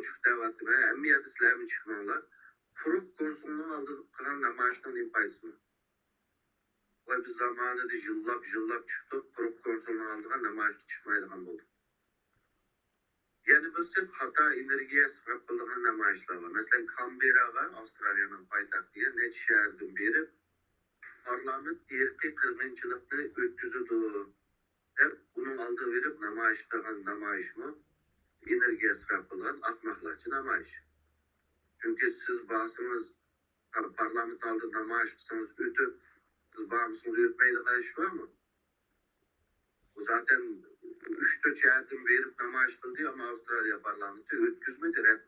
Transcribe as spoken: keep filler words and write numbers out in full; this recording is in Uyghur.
چىق دەۋاتىمەن، ھەممە يەردە سىلەرمۇ چىقماڭلار. قۇرۇق كونسۇلنىڭ ئالدىدا قىلغان نامايىشنىڭ نېمە پايدىسى بار؟ ۋاي بىز زامانىدا يىللاپ يىللاپ چىقتۇق، قۇرۇق كونسۇلنىڭ ئالدىغا نامايىشقا چىقمايدىغان بولدۇق. يەنە بىرسى خاتا ئېنېرگىيە ئىسراپ قىلىدىغان نامايىشلار بار. مەسىلەن، كانبېرراغا، ئاۋسترالىيەنىڭ پايتەختىگە نەچچە شەھەردىن بېرىپ، پارلامېنت ئىرقىي قىرغىنچىلىقنى ئۆتكۈزىدۇ دەپ، ئۇنىڭ ئالدىغا بېرىپ نامايىش قىلغان نامايىشمۇ ئېنېرگىيە ئىسراپ قىلغان ئاخماقلارچە نامايىش. چۈنكى سىز بارسىڭىز، پارلامېنت ئالدىدا نامايىش قىلسىڭىز ئۆتۈپ، سىز بارمىسىڭىز ئۆتمەيدىغان ئىش بارمۇ؟ ئۇ زاتەن ئۈچ تۆت شەھەردىن بېرىپ نامايىش قىلدى، ئەمما ئاۋسترالىيە پارلامېنتى ئۆتكۈزمىدى، رەت